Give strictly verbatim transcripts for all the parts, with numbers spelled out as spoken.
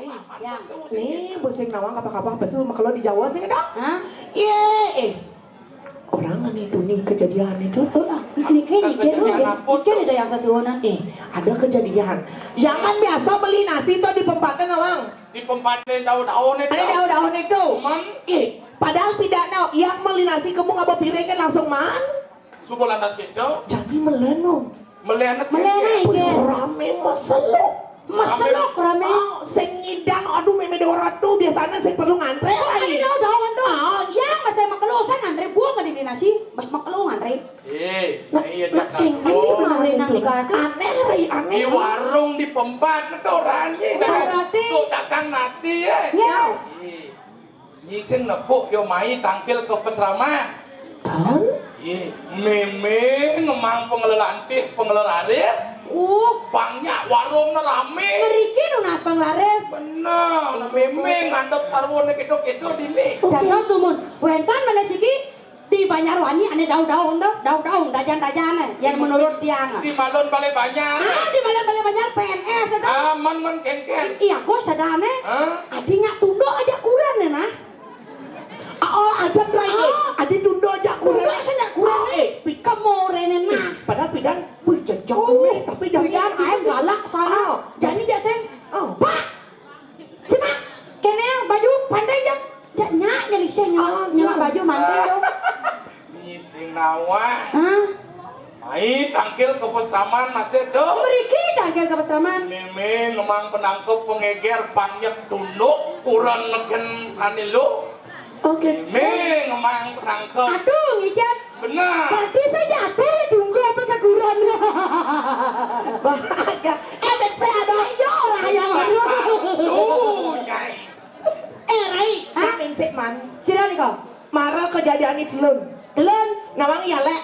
Nih, bos sing nawang kapah-kapah, bos sing makelo di Jawa sing ada. Hah? Ye, eh. Orang anu itu nih kejadian itu. Oh, ah, niki, niki, kejadian apa tuh? Niki ada yang sasiwonan. Eh, ada kejadian. Jangan biasa beli nasi tuh di pempatnya nawang. Di pempatnya daun-daun itu. Ada daun-daun itu. Cuman, eh, padahal tidak naon, yang beli nasi kamu ngaba piringnya langsung maan. Suku lantas gitu. Jadi meleno. Meleno. Meleno, iya. Rame maseluk. Maseluk rame. Oh, sing ngidang, aduh, meme dua ratus, biasanya sing perlu ngantre. Oh, lain. Ada daun tuh. Oh, iya, masih makelo, saya ngantre buah pada di nasi, pas makelo ngantre. Eh, nah, iya, nah, jangan ini benar itu. Aneh, Rai, aneh. Di warung di pempat, itu orangnya. Berarti. Tuh dagang nasi, ya. Ya. Iya. Nyi sing nepuk yo mai tangkil ke pesraman. Kan? Ye, meme ngemang pengeler antih, pengeler aris. Uh, banyak warung rame. Meriki nunas penglaris. Bener, meme ngadep sarwone kedo-kedo dini. Oke. Jatuh sumun. Wenten malih siki di Banjarwangi ane daun-daun tuh, daun-daun, dajan-dajan, yang menurut tiang. Di Malun Balai Banjar. Ah, di Malun Balai Banjar P N S ada. Ah, men, men, kengken. Iya, kok sadane. Hah? Adi nyak tunduk aja kurang nih, nah. Oh, aja terakhir. Oh. Adi tunduk aja kurang. Tunduk aja kurang. Oh, eh, pi- Kamu rene nah. Padahal pidan, wih, jejak, oh, meh, tapi jadi pidan ae galak sana. Oh. Jadi jak sing. Oh. Pak. Cuma kene baju pantai jak. Jak nyak jadi sing nyak. Oh, nyak baju mantai yo. Nyi sing nawang. Hah? Mai tangkil ke pesraman masih do. Meriki tangkil ke pesraman. Meme ngemang penangkep pengeger banyak tunduk kurang negen anilu. Oke. Meme ngemang penangkep. Aduh, ngicat. Benar. Berarti saya jatuh tunggu apa keguran. Bahaya. Eh, bet saya ada. Iya, orang yang aduh. Tuh, nyai. Eh, Rai, hah? Jamin sik man. Sira nih kok. Mara kejadian itu telun. Telun. Nawang ya lek.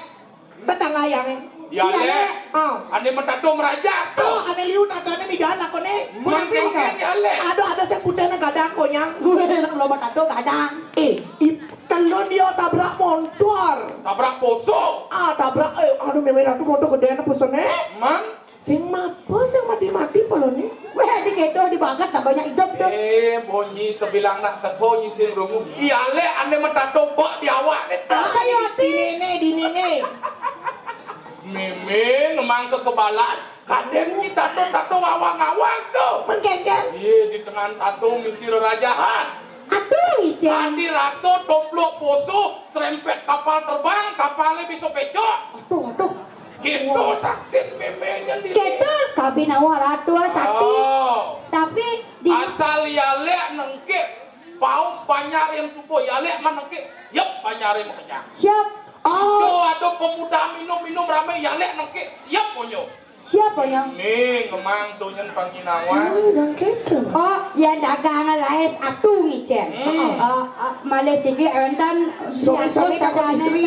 Tetangga yang. Ya, iya, Lek. Oh. Ane metato merajak. Oh, ane liu tatone di jalan lakone. Mungkin ya, Lek. Aduh, ada saya putihnya gadang konyang. Gue lo metato gadang. Eh, i- telun dia tabrak motor. Tabrak poso. Ah, tabrak, eh, aduh, meme ratu motor gede anak posone. Man. Sing mapa, sing mati-mati polone. Weh, di kedo di bagat tak banyak hidup tuh. Eh, bonyi sebilang nak teko nyi sing rungu. Iya, Lek, ane metato bak di awak, Lek. Ah, iya, di nene, di nene. Meme ngemang kekebalan, kaden nyi tato-tato ngawang-ngawang tuh. Mengkengken. Iya, di tengah tato misi rerajahan. Aduh, Ijen. Adi raso domplok poso, serempet kapal terbang, kapalnya bisa pecok. Aduh, aduh. Gitu sakti memenya di. Gitu, kabin awak ratu sakti. Oh. Tapi di asal ya lek nengke paum panyarim subuh ya lek menengke siap panyarim kerja. Siap. Oh. Itu ada pemuda minum-minum rame ya lek nengke siap punya. Siapa yang? Nih, ngemang tuh nyen panginawan. Oh, yang dagang laes atu ngicen. Hmm. Eh, eh, malih siki enten somi-somi takon istri.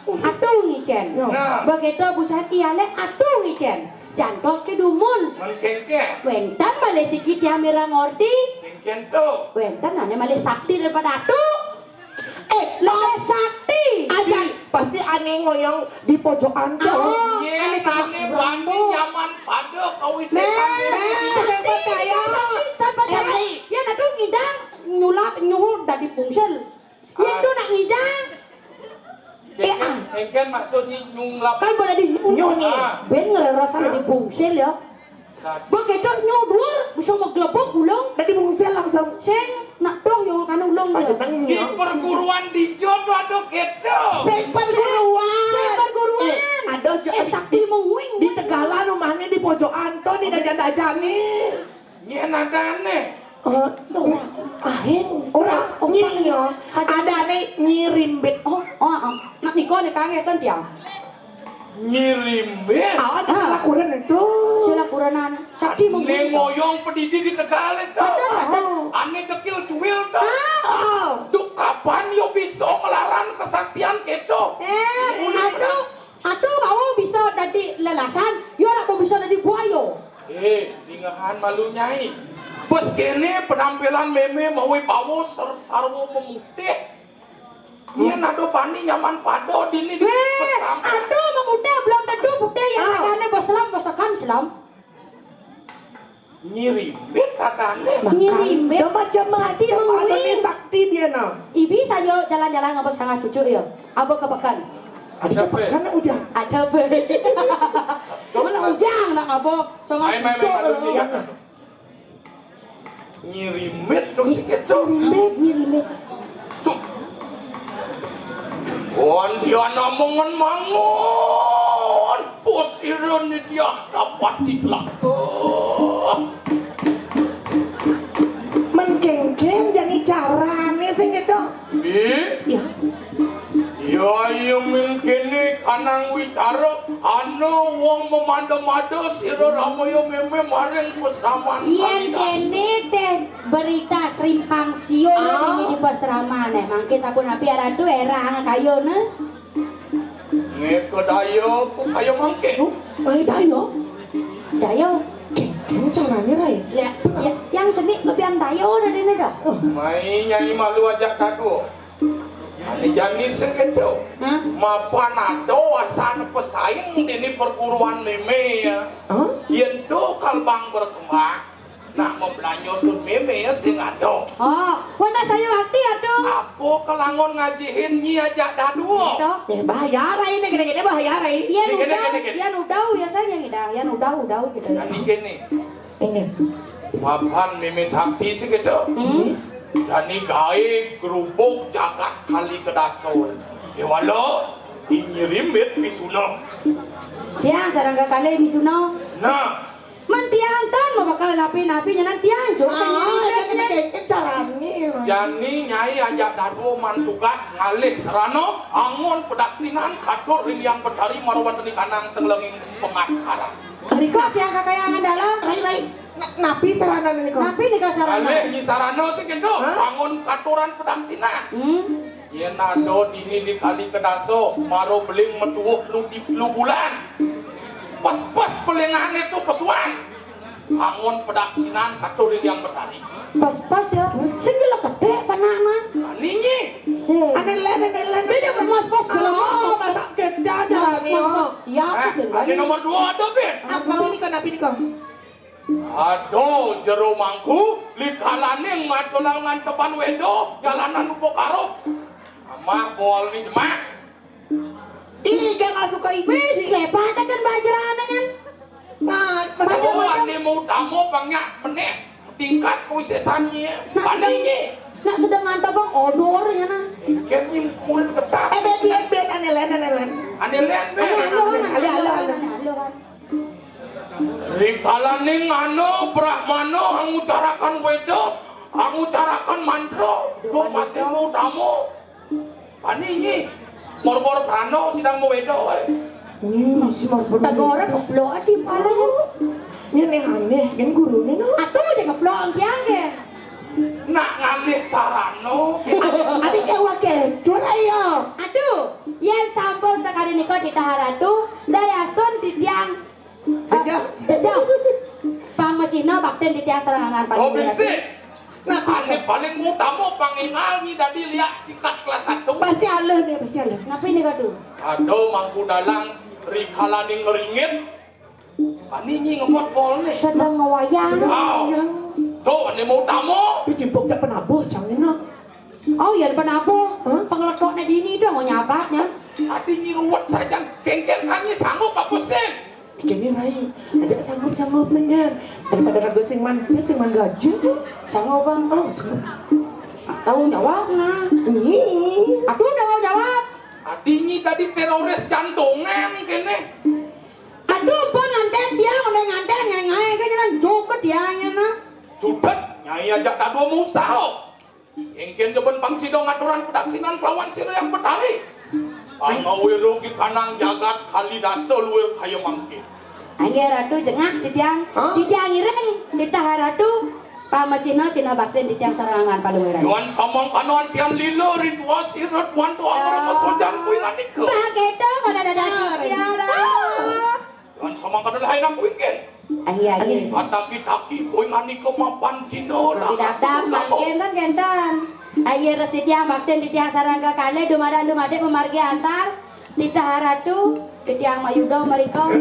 Atu ngicen. Nah. Begitu busan iya le atu ngicen. Jantos ke dumun. Mengkengke. Wenten malih siki tiang mirang orti. Kengken tuh. Wenten ane malih sakti daripada atu. Eh, lebih sakti. Aja, pasti ane ngoyong di pojokan tuh. Oh, iya, ane sane bani nyaman pada kau isi. Nah, sane. Sakti, sakti, sakti. Ya, nadu ngidang nyulap nyuhul dadi pungsel. Ya, itu nak ngidang. Engken, engken maksudnya nyulap. Kan pada di nyuhul. Nyuhul. Ah. Ben ngerasa dadi pungsel ya. Begitu nyudur bisa meglebok ulung. Dadi bungsel langsung. Sing nak doh yo kan ulung. Di perguruan di jodoh ada keto. Sing perguruan. Sing perguruan. Eh, ada jo- eh, sakti menguing. Di tegalan rumahnya di pojokan to di dajan-dajan nih. Nyen adane. Eh, tuh, ahin. Orang nyi yo. Adane nyirimbit. Oh, oh, oh. Nak niko nih kangen kan dia. Nyirimbe. Ah, ada lakuran itu. Sila kuranan. Sakti mungkin. Ngoyong pedidi di Tegal itu. Ada, ada. Ane dekil cuil tuh. Ah. Duh, kapan yo bisa ngelaran kesaktian gitu? Eh, aduh, aduh, mau bisa dadi lelasan, yo ora mau bisa dadi buayo. Eh, dingehan malu nyai. Bos kene penampilan meme mawi bawo ser- sarwo memutih. Yen ado bani nyaman pada dini di. Weh, pesantren. Ado memutih belum tentu putih yang ah. Katane bos selam, bos sekan selam. Nyirimbit katanya. Nyirimbit. Dah macam-macam. Sakti menguli. Ada nih sakti dia, nah. Ibi saja jalan-jalan ngaba sangah cucu ya. Aba ka peken. Ada ka peken nak ujang? Ada ba. Mana ujang nak ngaba sangah cucu. Nyirimbit tu sikit tu. Nyirimbit, nyirimbit. Tuh. Wan dia namongan mangun. Pusirun dia dapat dikelak. Mengkengkeng jani carane sing gitu. Bi? Ya. Ya, iya mengkene kanang wicara, ana wong memada-mada sira ramaya meme maring pesraman. Yen kene teh berita srimpang siur ini di pesraman, eh, mangke sapunapi aratu erang kayone. Ngeka daya, ku kaya mangke. Oh, mai daya. Daya. Kengkeng carane, Rai. Ya, ya, yang cenik lebihan daya dah dene dah. Mai nyai malu ajak kadu. Ane jani sengkento. Hah? Mapan ada asan pesaing dini perguruan meme ya. Hah? Yen tu kalbang berkembang, nak mabelanja sun meme ya sing ada. Oh, wanda saya wakti atuh. Apa kelangon ngajihin nyi ajak dadua? Dah. Eh, bahaya rai ini, gini-gini bahaya rai. Iya, udah, iya, udah, ya saya yang udah, ya udah, udah gitu. Jani kene. Ini. Mapan meme sakti sih gitu. Hmm? Jani gae gerubuk jagat kali kedason. Dewala, inyirimit misuna. Tiang sarang kali misuna. Nah. Man tiang tan mau bakal napi-napi nyanan tiang jo. Ah, jadi kene carane. Jani nyai ajak dadua man tugas ngalih sarana angon pedaksinan katur ring Hyang Betari marawan teni kanang tenglenging pemaskaran. Rika tiang kakayangan dalam. Rai, rai. Na-, napi sarana nika? Napi nika sarana? Alih nyi sarana sing kento, hah? Bangun katuran pedaksinan. Hmm. Yen ada dini di kali kedasa, mara beling metuwuh telu di telu bulan. Pes-pes belingane tu pesuan. Bangun pedaksinan katur ring Hyang Betari. Pes-pes ya. Sing gila gedhe panakna. Ani nyi. Sing. Ane len, ane len. Beda mas pos gila. Oh, masak gedhe aja. Mas, mas, mas. Siap, eh, sing ane balik. Nomor dua ada, Bin. Apa? Napi nika, napi nika? Aduh, jero mangku, likalaning matulangan teban wedo, jalanan upakara. Amah bol ni demak. Ih, dia nggak suka ibu. Wis, lebat kan bajarannya kan. Nah, masa oh, ane mau tamu banyak meneh. Tingkat kuwisesanye. Nak paningi. Nak sedang ngantar bang odornya nah. Ikan ni mulut ketat. Eh, ben, ben, ben, ane len, ane len. Ane len, ben. Ane alo, ane alo, ane alo. Rikalaning anu Brahmana angucarakan weda, angucarakan mantra, duh masih utama. Paningi, morbor prana sidang maweda wae. Hmm, masih morbor. Tegora keplok ati pala. Ini aneh, kan gurune no. Atuh aja keplok tiang ke. Nak ngalih sarana. Ati ke wake, dur ayo. Aduh, yen sampun sakadi nika titah ratu, dayastun titiang Dejah. Dejah. Pamacina bakten titiang sarangan. Oh, paling binsik. Nah, ane paling utama pangingal nyi dadi liak tingkat kelas satu. Pasti aluh nih, pasti aluh. Napi nika tu? Ada mangku dalang rikalaning ngeringit. Ani nyi ngemot pol nih. Sedang ngewayang. Sedang ngewayang. Tuh, ane mau utama. Tapi timpuk tak penabuh, cang ini. Oh, yan penabuh. Hah? Pengeletoknya dini dong, nyabatnya. Ati nyi ruwet sajan, kengken kan nyi sanggup apa sih? Kene rai, aja sanggup-sanggup menyan. Daripada raga sing man, sing man gajah. Sanggup, Bang. Oh, sanggup. Tanggung jawab nah. Ih. Aku tanggung jawab. Ati nyi tadi teroris jantungan kene. Aduh, pun nganten dia, udah nganten ngai-ngai kan jalan joget dia nya nah. Judet, nyai ajak tadu musal. Engken jebon pang sida ngaturan pedaksinan kelawan sira Hyang Betari. Pangawira gikanang jagat kalidasa luir kaya mangkin. Inggih Ratu, jengah titiang. Hah? Titiang ngiring titah Ratu. Pamacina, cina baktin titiang sarangan paluiran. Yuan samangkana antian lila ritual sira tuan tu amara masojan kuwi nganika. Bang keto kada dadi siara. Lan samangkana lain aku ingkir. Ayo, ayo. Ataki-taki kowe nganika mapan dina. Tapi dah datang, mangkin kan kenten. Ayo, resti tiang baktin titiang sarang kekalih, dumadak-dumadik pemargi antar titah Ratu, titiang mayuda mereka.